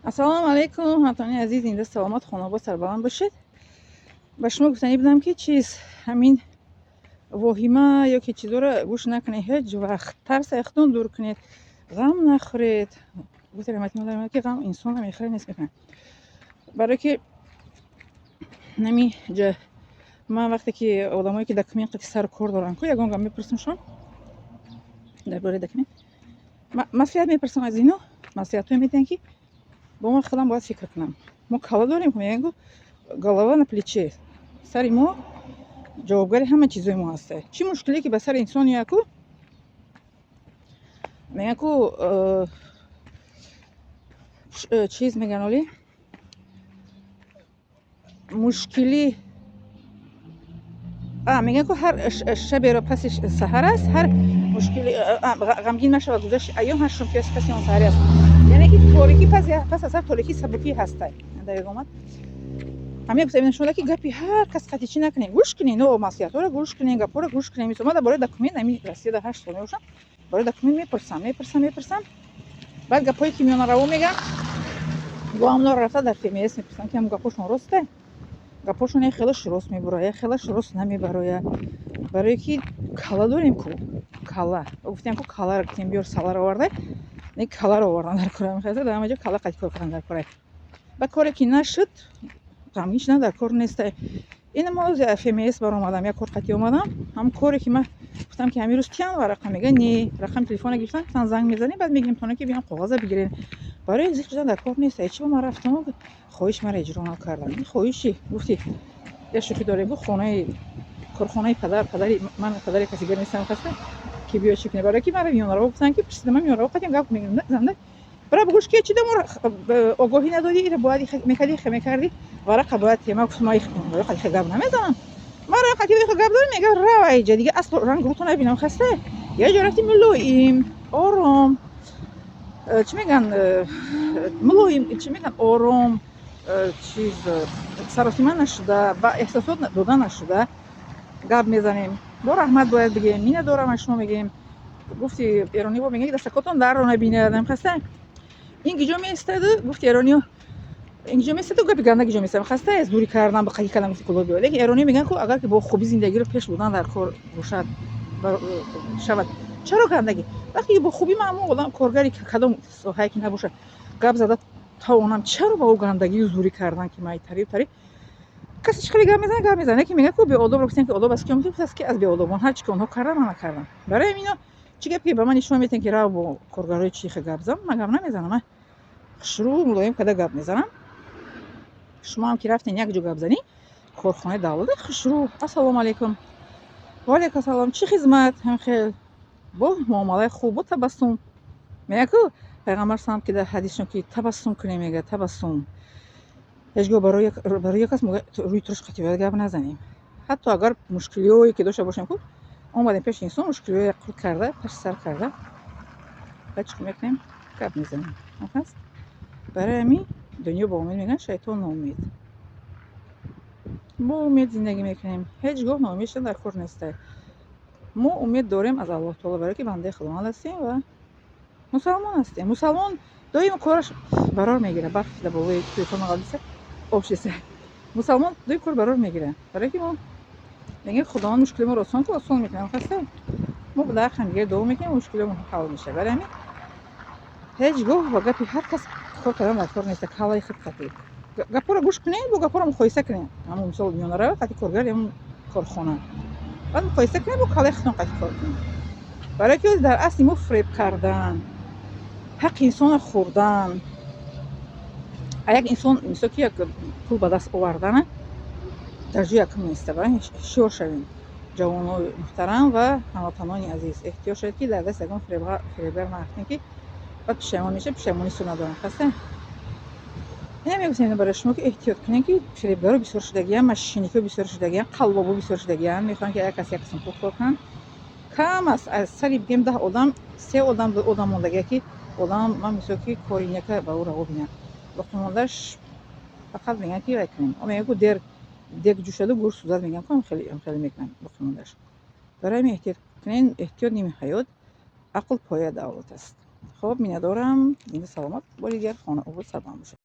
Ассалому алайкум, ҳамватанони азиз, зинда, саломат, хонобод, сарбаланд бошед. Ба шумо гуфтанӣ будам, ки чиз, ҳамин воҳима ё ки чизоро гӯш накунед. Ҳеҷ вақт тарса худтон дур кунед, ғам нахӯред. Гуфта раҳмати модар, ки ғам инсонро мехӯрад, нест мекунад. Барое ки нами ҷа ман вақте ки одамое ки документ қати сару кор доранд ку, ягон гап мепурсамшон дар бораи документ, маслиҳат мепурсам аз ино, маслиҳатҳое медиҳанд, ки бо ман худам бояд фикр кунам. Мо кала дорем, мегӯянд ку, голова на плече, сари мо ҷавобгари ҳама чизои мо ҳаста. Чӣ мушкиле ки ба сари инсон ояд ку, мегӯянд ку, чиз мегӯянд, оли мушкилӣ мегӯянд ку, ҳар шаберо паси саҳар аст, ҳар мушкили ғамгин машавад, гузашти айём, ҳар шом паси он саҳаре аст. Яъне ки торикӣ, пас аз ҳар торикӣ сабукӣ ҳастай. Дар ёд омад ҳамин. Гуфта шумо ки гапи ҳар кас қати чӣ накунед, гӯш кунед, но маслиҳатҳоро гӯш кунед, гапҳоро гӯш кунед. Мисол, ман дар бораи документ ҳамин Россияда 8 сол мебошам, барои документ мепурсам, мепурсам, мепурсам. Баъд гапҳое ки миёнараво мегӯям, бо ҳамонро рафта дар ФМС мепурсам, ки ҳамн гапҳошон росте. Гапҳошон як хелаш рост мебарояд, як хелаш рост намебарояд. Барое ки кала дорем ку, кала гуфтем ку, каларо гуфтем, биёр, саларо оварда, не, каларо овардан дар кора мехоста. Дар ҳама ҷо кала қати кор кардан дар кора. Ба коре ки нашуд, ғамгин шудан дар кор неста. Ина мо ФМС баромадам, як кор қати омадам. Ҳамн коре ки ман гуфтам, ки ҳамин рӯз тиян ва рақам, мега не, рақами телефона гирифтан, гуфтан, занг мезанем, баъд мегирем тона, ки биён коғаза бигирем. Барои зиқ шудан дар кор неста. Чӣ ба ман рафтам, хоҳиши маро иҷро накардам. Ин хоҳиши, гуфти, як шӯхӣ дорем, гуфт, хонаи корхонаи падар, падари ман, падари каси дигар нестам, хаста ки биё чӣ кунӣ. Барое ки маро миёнараво гуфтанд, ки пурсидам, ман миёнараво қатиам гап мезанам, бара бугӯш, ки чида моро огоҳӣ надодӣ, ира бояд мекардӣ, хе мекардӣ, варақа бояд тема. Гуфт, ман қати гап намезанам, мара қати гап дорам. Мега, рава иҷа, дига асло ранг рӯто набинам, хаста. Я ҷо рафти, мулоим, ором, чӣ меган, мулоим, чӣ меган, ором, чиз, саросима нашуда, ба эҳсосот дода нашуда гап мезанем. Бо раҳмат бояд бигем, миннатдорам аз шумо мегем. Гуфти эрониҳо, мегӯянд, дастакотон дарро набинад, хаста. Ин гиҷо меистаду, гуфти эрониҳо, ин гиҷо меистаду, гапи ганда гиҷо меистад, хаста, аз дури кардан, ба қади кардан. Гуфти кулоби, лекин эрониҳо мегӯянд ку, агар ки бо хубӣ зиндагиро пеш бурдан дар кор бошад, шавад, чаро гандагӣ? Вақте ки бо хубӣ ман ҳамон одам, коргари кадом соҳае ки набошад, гап зада тавонам, чаро ба ӯ гандагию зурӣ кардан, ки ман тариб тариб касе чӣ хеле гап мезанад, гап мезанад. Лекин мегӯяд ку, беодобро гуфтем, ки одоб аз ки омӯхт? Аст ки аз беодобон. Ҳар чӣ ки онҳо карданд, ман накардам. Барои ҳамино чӣ гап ки ба ман нишон медиҳанд, ки рав, бо коргарои чихе гап зан, ман гап намезанам. Ман хушрӯ, мулоим када гап мезанам. Шумо ҳам ки рафтен як ҷо гап занӣ, корхонаи давлата, хушрӯ: «Ассалому алайкум», «Ва алайкум ассалом, чӣ хизмат?» Ҳам хел бо муомалаи хуб, бо табассум. Мегӯяд ку пайғамбар салам, ки дар ҳадисшон, ки табассум кунем, мегӯяд, табассум. Ҳеҷ гоҳ барои як кас рӯи туруш қатӣ бояд гап назанем. Ҳатто агар мушкилиҳое ки дошта бошем ку, омадем пеши инсон, мушкилиҳое қур карда, пашти сар карда, баъд чӣ мекунем? Гап мезанем. Ҳаст. Барои ҳамин дунё бо умед, мегӯянд, шайтон ноумед. Бо умед зиндагӣ мекунем. Ҳеҷ гоҳ ноумед шудан дар кор нестай. Мо умед дорем аз Аллоҳ таоло, барое ки бандаи Худованд ҳастем ва мусалмон ҳастем. Мусалмон доимо кораш барор мегирад. Барф дар болои телефон ғалиса об шиса. Мусалмон доим кор барор мегирад, барое ки мо мегӯем, Худованд мушкили моро осон ку, осон мекунем, хаста. Мо дар ҳамдигар дуо мекунем, мушкилиҳо ҳал мешавад. Барои ҳамин ҳеҷ гоҳ ба гапи ҳар кас кор кардан дар кор нест. Калаи худ қатӣ гапҳоро гӯш кунед, бо гапҳоро муқоиса кунед. Ҳамон мисол, миёнарав қати коргари ҳамон корхона, баъд муқоиса кунед, бо калаи худтон қати кор кунед. Барое ки дар асли мо фиреб кардан, ҳаққи инсонро хӯрдан, а як инсон мисол ки як пул ба даст овардана дар ҷои якум неста. Барои ҳушёр шавем, ҷавонои муҳтарам ва ҳамватанони азиз, эҳтиёт шавед, ки дар даст ягон фиребгар наафтем, ки баъд пушаймон мешавед, пушаймонӣ суд надорам, хаста. Ина мегуфтем барои шумо, ки эҳтиёт кунед, ки фиребгаро бисёр шудагиям, мошенник ҳо бисёр шудагиям, қаллобо бисёр шудагиям, мехоҳанд, ки як кас як қисм пул кор кунанд. Кам аст, аз сари бигем 10 одам, се одам, ду одам мондагия, ки одам ман мисол ки кори нека ба ӯ раво бинам. Боқимондааш фақат мегӯянд, ки вай кунем. Мегӯянд ку, дер дег ҷӯшаду гӯр сӯзад, мегӯянд ку, хеле мекунанд боқимондааш. Барои ҳамин эҳтиёт кунед. Эҳтиёт ними ҳаёт, ақл пояи давлат аст. Хоб, миннатдорам. Зинда, саломат, бори дигар хона обод, сарбаланд бошед.